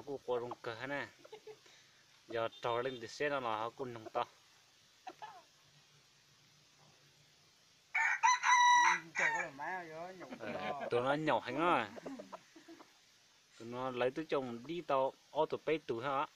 Kuj qua zoo kawg na. Yog raug leej twg saib no los ho kuj noog tau. Tus no nyaum heev na. Tus no lawv twb coj mus dib tau ob tug peb tug thiab.